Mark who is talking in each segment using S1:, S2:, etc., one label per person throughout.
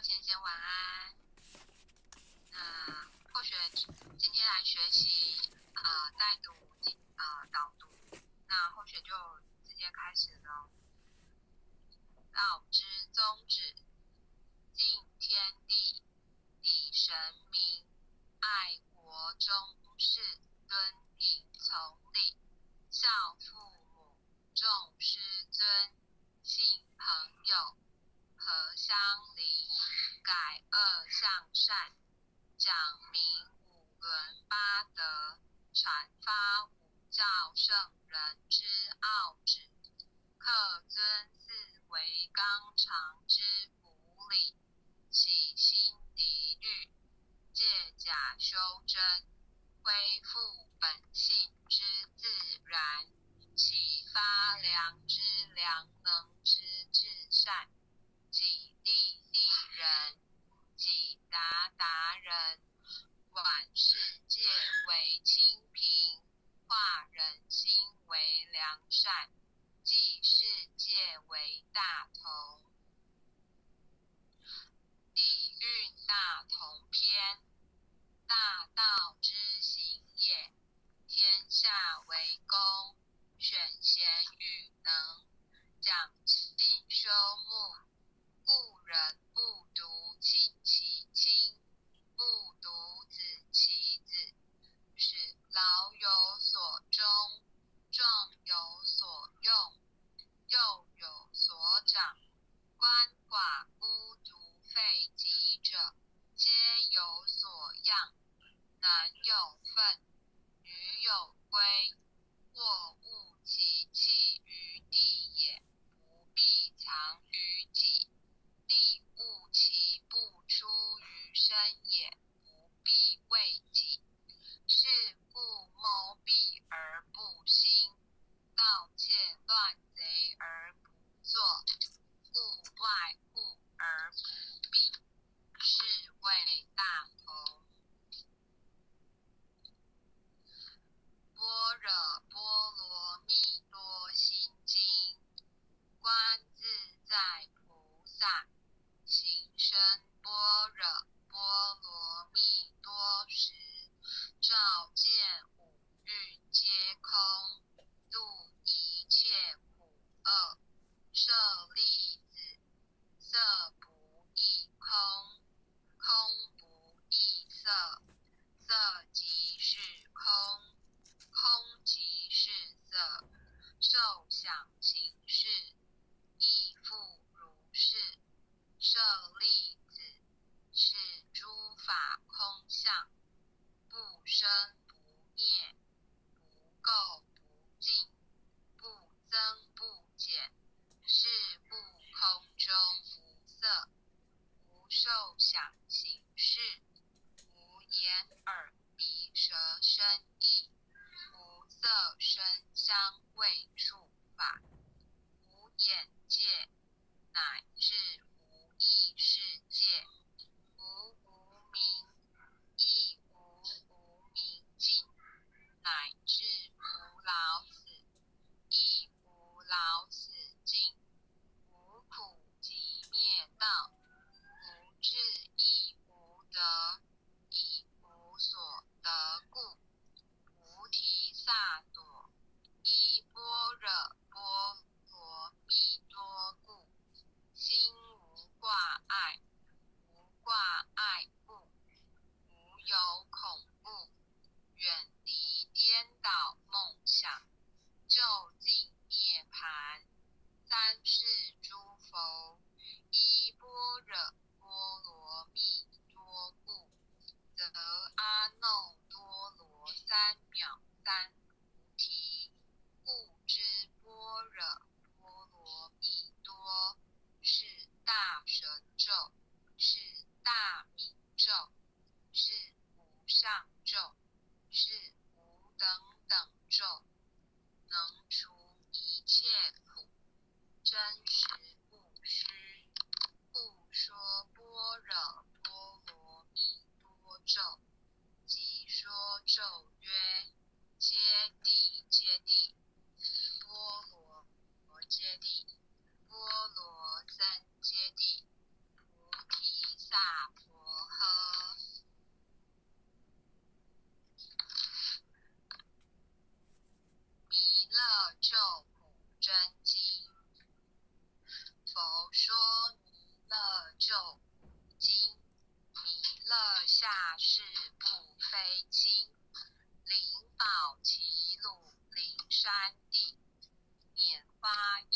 S1: 位浅显晚安。那后学今天來學習啊，帶讀啊導讀，那後學就直接開始了。道之宗旨，敬天地，禮神明，愛國忠士，敦品從禮，孝父母，重師尊，信朋友，和鄉鄰，改惡向善，講明五倫八德，闡發五教聖人之奧旨，恪遵四維綱常之古禮，洗心滌慮，借假修真，恢復本性之自然，啟發良知良能之至善，己利利人，己達達人，挽世界為清平，化人心為良善，濟世界為大同。禮運大同篇，大道之行也，天下為公，選賢與能，講信修睦。故人不獨親其親，不獨子其子，使老有所終，壯有所用，幼有所長。鰥寡孤獨廢疾者，皆有所養。男有分，女有歸。或物其棄於地也，不必藏於己；利物其不出於身也，不必為己。是故謀避而不興，盜竊亂賊而不作，故外戶而不閉，是謂大同。般若波羅蜜多心經，觀自在菩薩行深般若波羅蜜多時，照見五蘊皆空，度一切苦厄。舍利子，色不異空，空不異色，色即是空，空即是色，受想行識亦復如是。舍利子，是諸法空相，不生不滅，不垢不淨，不增不減。是故空中無色，無受想行識，無眼耳鼻舌身意，無色聲香味觸法，無眼界，乃至無意識界，無無明，亦無無明盡，乃至無老死，亦無老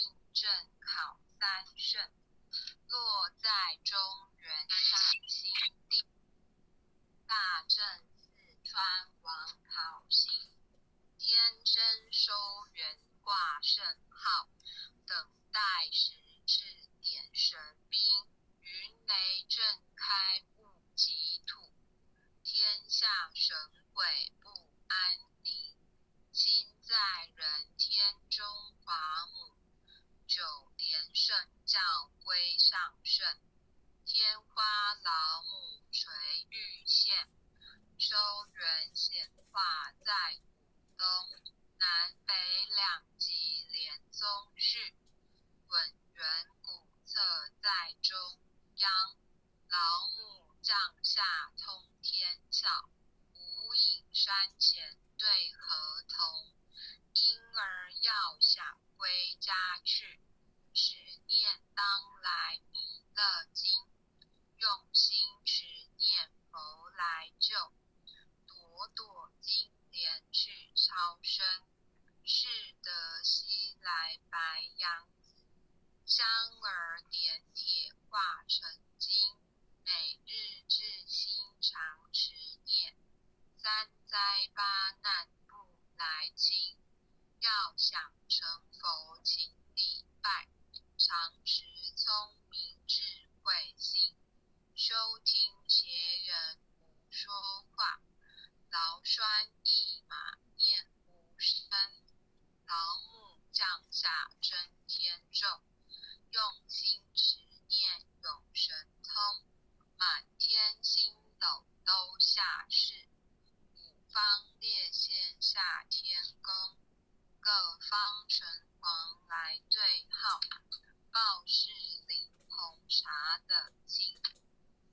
S1: 印证考三圣，落在中原山心地，大正四川王考星，天真收元挂圣号，等待时至点神兵，云雷震开悟极土，天下神鬼不安宁。亲在人天中华母，九莲圣教归上圣，天花老母垂玉线，收元显化在古东，南北两极连宗序，滚圆古册在中央，老母降下通天窍，无影山前对河童，婴儿要想归家去，持念当来弥勒经，用心持念佛来救，朵朵金莲去超生，是得西来白羊子，香儿点铁化成金，每日至心常持念，三灾八难不来侵。要想成佛勤礼拜，常持聪明智慧心，修听邪人胡说话，劳拴一马念无声，老母降下真天咒，用心持念有神通，满天星斗都下世，五方列仙下天宫，各方城隍来对号，报是灵红查得清，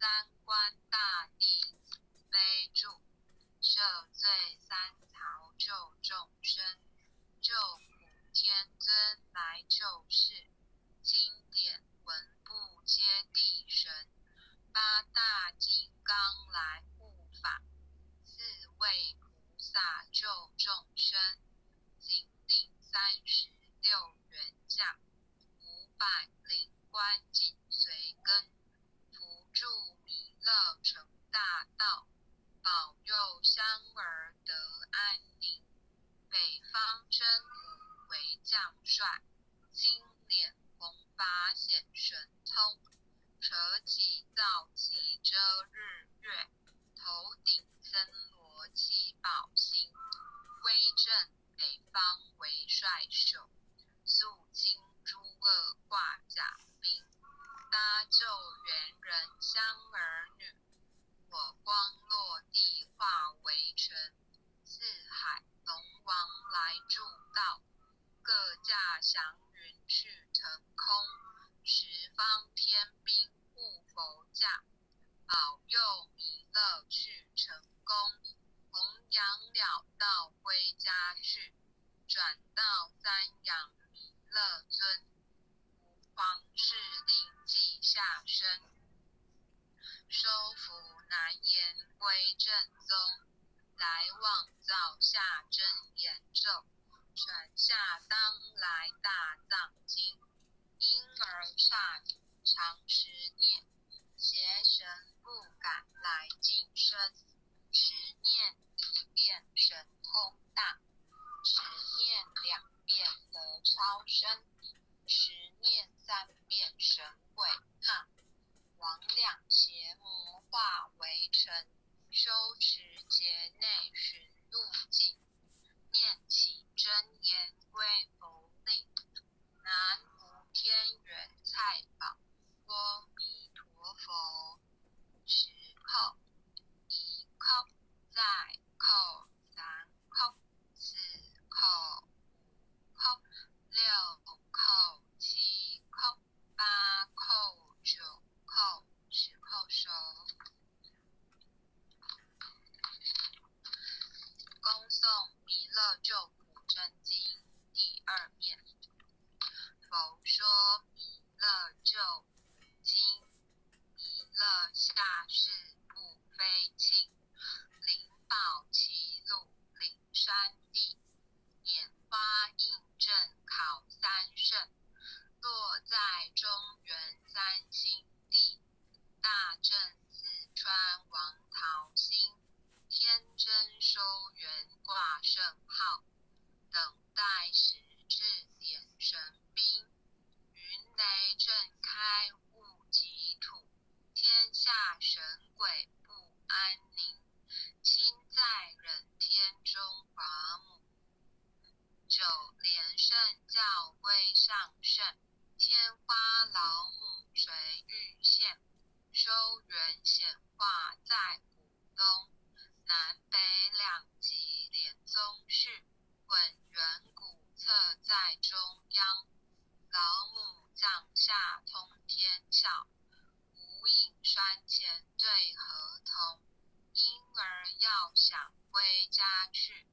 S1: 三官大帝慈悲助，赦罪三曹救众生，救苦天尊来救世，钦点文部揭谛神，八大金刚来护法，四位菩萨救众生，紧领36员将，500灵官紧随跟，扶助弥勒成大道，保佑香儿得安宁。北方真武为将帅，青脸红发显神通，扯起皂旗遮日月，头顶森罗七宝星，威震北方为帅首，肃清诸恶挂甲兵，搭救猿人香儿女，火光落地化为尘，四海龙王来助道，各驾祥云去腾空，十方天兵护佛驾，保佑弥勒去成功，弘扬了道归家去，转到三养弥勒尊，吾皇敕令记下身，收服南阎归正宗，来往造下真言咒，传下当来大藏经，婴儿刹常持念，邪神不敢来近身。持念一遍神通大，持念两遍得超生，持念三遍神鬼怕。魍魉邪魔化为尘，修持劫内寻路径，念起真言归佛令。南无天元菜宝阿弥陀佛。十叩，一叩，再叩，三叩，四叩，五叩，六叩，七叩，八叩，九叩，十叩首。恭诵弥勒救苦真经第二遍。佛说弥勒救苦经，弥勒下世不非亲，灵宝齐鲁灵山地，拈花印证考三圣，在中原三星地，大正四川王桃心，天真收圆挂圣号，等待时至点神兵，云雷震开悟极土，天下神鬼不安宁，亲在人天中华母，九莲圣教归上圣，天花老母垂玉线，收圆显化在古东，南北两极连宗序，混元古册在中央，老母降下通天窍，无影山前对合同，婴儿要想归家去，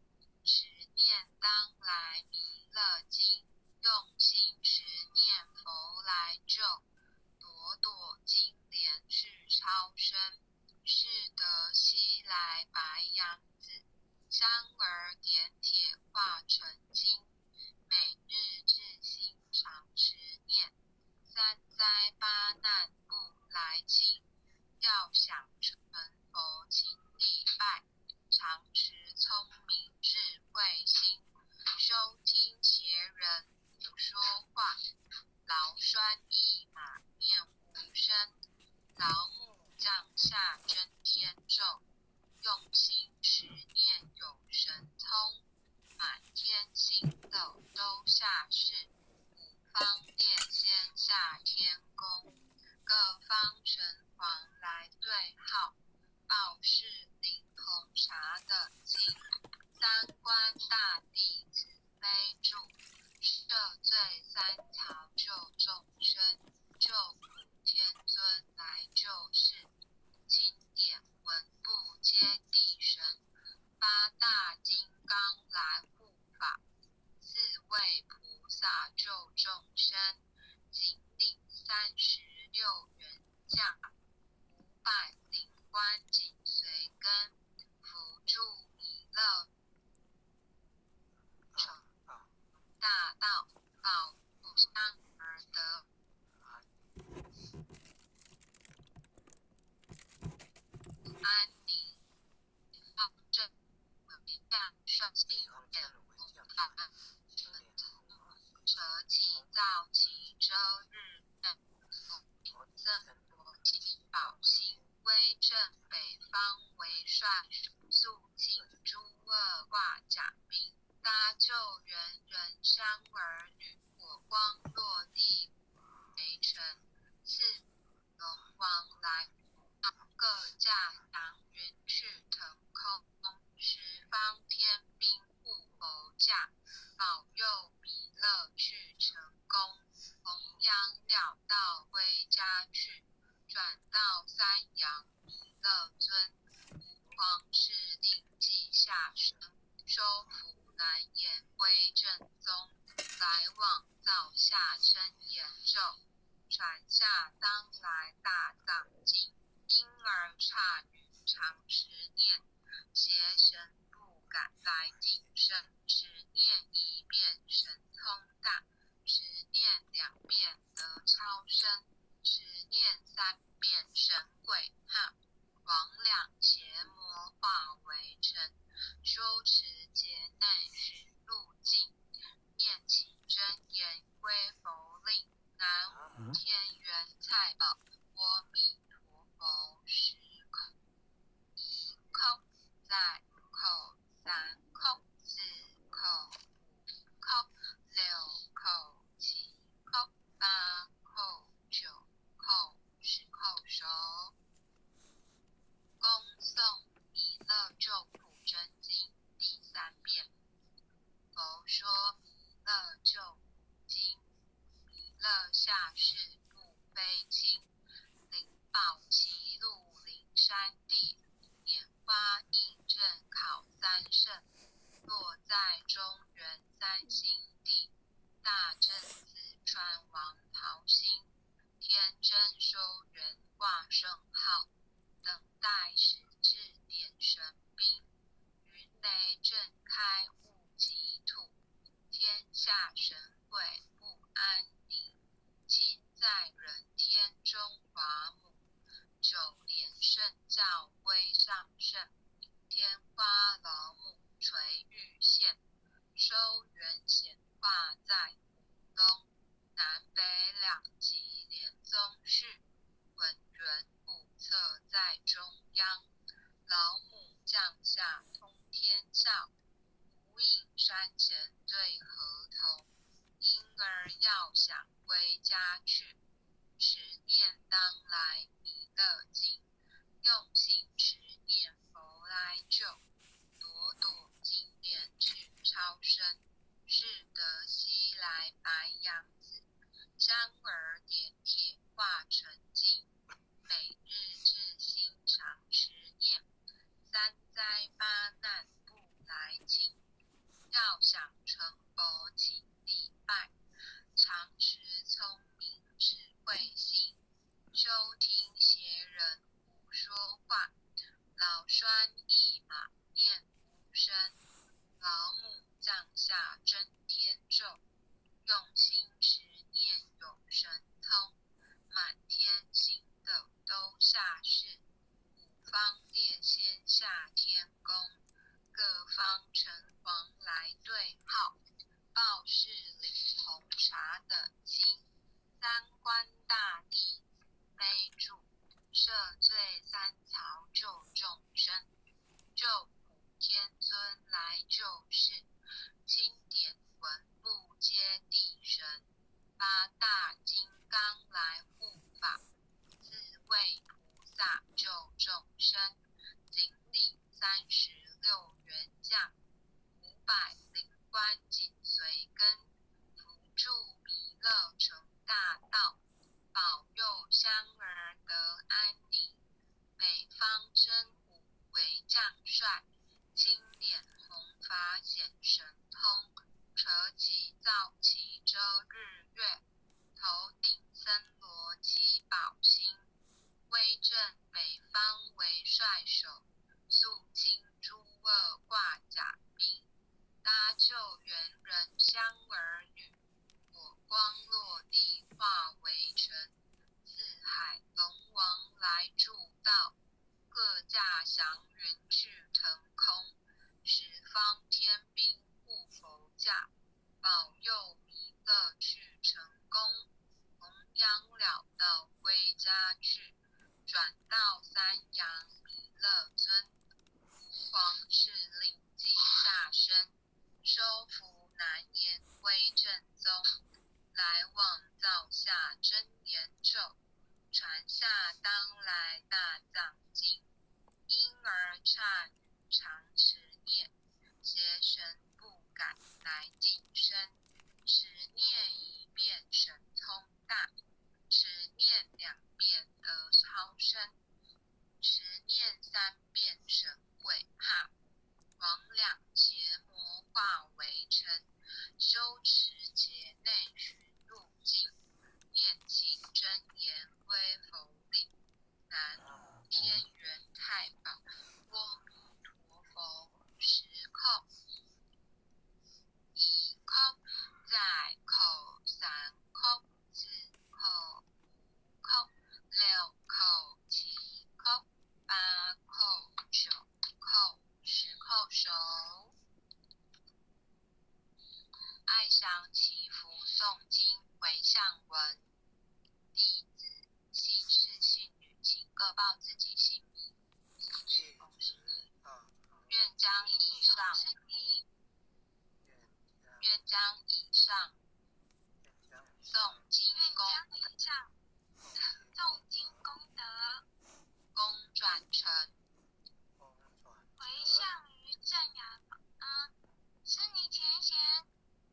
S1: 持念当来弥勒经，用心持念佛来救，朵朵金莲去超生，是得西来白羊子，香儿点铁化成金，每日至心常持念，三灾八难不来侵。要想成佛勤礼拜，常持聪明智慧心，收听伽人不说话，劳拴驿马念无声，老母降下真天咒，用心持念有神通，满天星斗都下世，五方列仙下天宫，各方城隍来对号，报是灵红茶的经，三官大帝慈悲助，赦罪三曹救众生，救苦天尊来救世，经典文部揭谛神，八大金刚来护法，四位菩萨救众生，紧领36员将，500灵官紧随跟，扶助弥勒成大道，保护香儿得安宁，方正下率心眼法舍弃造其遮日色七宝星威震北方为帅，肃静诸恶挂甲兵，搭救援人山儿女，火光落地围城，赐龙王来各驾祥云去腾空，十方天兵护佛驾，保佑弥勒去成功，弘扬了道归家去，转到三阳弥勒尊，吾皇敕令记下生，收服南阎归正宗，来往造下真言咒，传下当来大藏经，婴儿刹女常持念，邪神不敢来近身，持念一遍神通大，持念两遍得超生，持念三遍神鬼怕，魍魉邪魔化为尘，修持劫内寻路径，念起真言归佛令，南无天元财宝阿弥陀佛十空一空再空三空四空五空六空七空八空九空十空手。恭诵弥勒救苦真经第三遍。佛说弥勒救苦经，弥勒下世不非亲，灵宝齐鹿林山地，拈花印证考三圣，落在中原三星地，大正四川王桃心，天真修缘挂圣号，等待时至点神兵，云雷震开悟极土，天下神鬼不安宁，亲教归上圣，天花老母垂玉现，收圆显化在湖东，南北两极连宗室，混元古册在中央，老母降下通天教，无影山前对河童，婴儿要想归家去，持念当来弥勒经，用心持念佛来救，朵朵金莲去超生，是得西来白羊子，香儿点铁化成金，每日至心常持念，三灾八难不来侵。要想成佛勤礼拜，常持聪明智慧心，休听邪人胡说话。老栓一马念无声，老母降下真天咒，用心持念有神通，满天星斗都下世，五方列仙下天宫，各方城隍来对号，报是灵童查得清，三官大帝慈悲助，赦罪三曹救众生，救苦天尊来救世，钦点文部揭谛神，八大金刚来护法，四位菩萨救众生，顶礼36员将，500灵官紧随跟，扶助弥勒成大道，保佑香儿得安宁。北方真武为将帅，青脸红发显神通，扯起皂旗遮日月，头顶森罗七宝星，威震北方为帅首，肃清诸恶挂甲兵，搭救猿人香儿女，火光落地化为尘，四海龙王来助道，各驾祥云去腾空，十方天兵护佛驾，保佑弥勒去成功，弘扬了道归家去，转到三阳弥勒尊，吾皇敕令即下生，收服南阎归正宗，来往造下真言咒，传下当来大藏经，婴儿刹女常持念，邪神不敢来近身。持念一遍神通大，持念两遍得超生，持念三遍神鬼怕，魍魉邪魔化为尘，修持劫内寻路径，念起真言归佛令，南无天元太保阿弥陀佛50叩，一叩，再叩，三叩，四叩，五叩，六叩，七叩，八叩，九叩，10叩首。爱详祈福诵经回向文，弟子信士信女，请各报自己姓名。
S2: 弟子啊，
S1: 愿将以上，愿将以上诵经功
S3: 诵经功德，
S1: 功转成
S3: 回向于正雅啊，是你前贤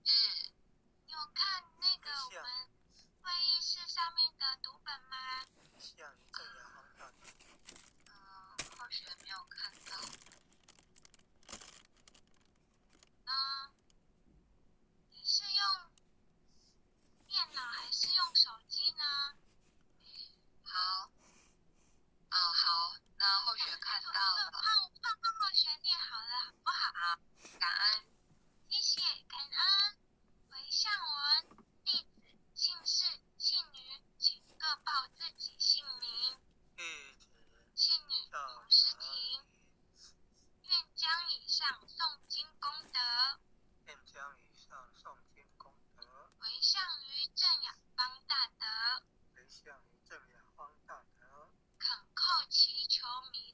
S1: 是。
S3: 你有看那个我们会议室上面的读本吗？
S2: 向于正雅方大
S1: 后学没有看到。
S3: 嗯，你是用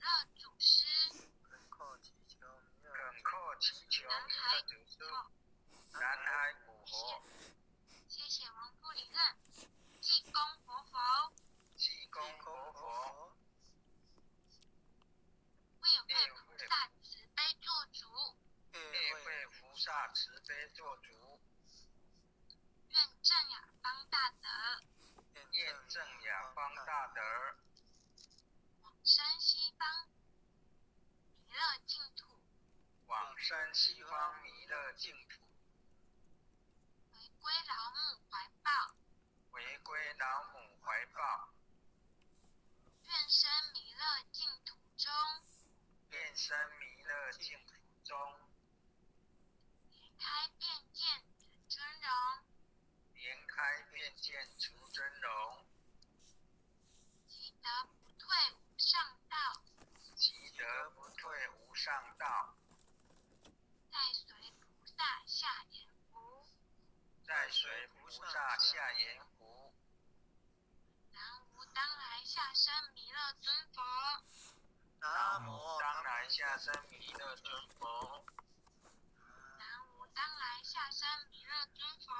S3: 樂祖師，
S2: 懇苦祈求彌勒
S4: 懇苦祈求彌勒祖師，南海古佛，
S3: 謝謝王副理任，濟公活佛，
S4: 濟公活佛，
S3: 願會菩薩慈悲作主，
S4: 願會菩薩慈悲作主，
S3: 願正雅方大德，
S4: 願正雅方大德，
S3: 往生西方彌勒淨土，
S4: 往生西方彌勒淨土，
S3: 回歸老母懷抱，
S4: 回歸老母懷抱，
S3: 願生彌勒淨土中，
S4: 願生彌勒淨土中，
S3: 蓮開遍見尊容，
S4: 蓮開遍見出尊容，
S3: 即得不退無上道，
S4: 即得不退無上道，
S3: 再隨菩薩下閻浮，
S4: 再隨菩薩下閻浮，
S3: 南無當來下生彌勒尊佛，
S2: 南無
S4: 當來下生彌勒尊佛，
S3: 南無當來下生彌勒尊佛，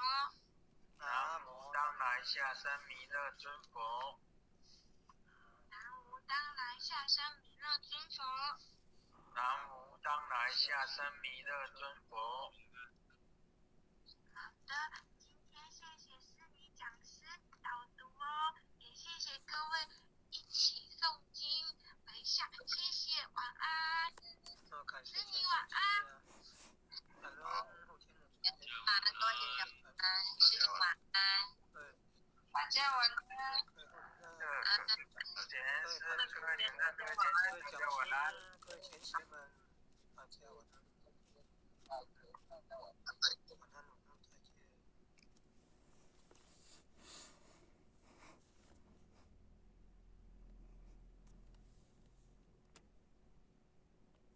S4: 南無當來下生彌勒尊佛，
S3: 南無當來下生彌勒尊佛。
S4: 南無當來下生彌勒尊佛。
S3: 好的，今天謝謝司禮講師導讀哦，也謝謝各位一起誦經回向，謝謝，晚安。
S2: 感謝
S3: 司禮晚安。
S2: 感恩後天的
S1: 晚安，各位晚安，師父晚安，
S2: 大
S1: 家晚安。
S4: 各位前師、各位領導、各位前師，大家晚安。
S2: 各位前師們，大家晚安。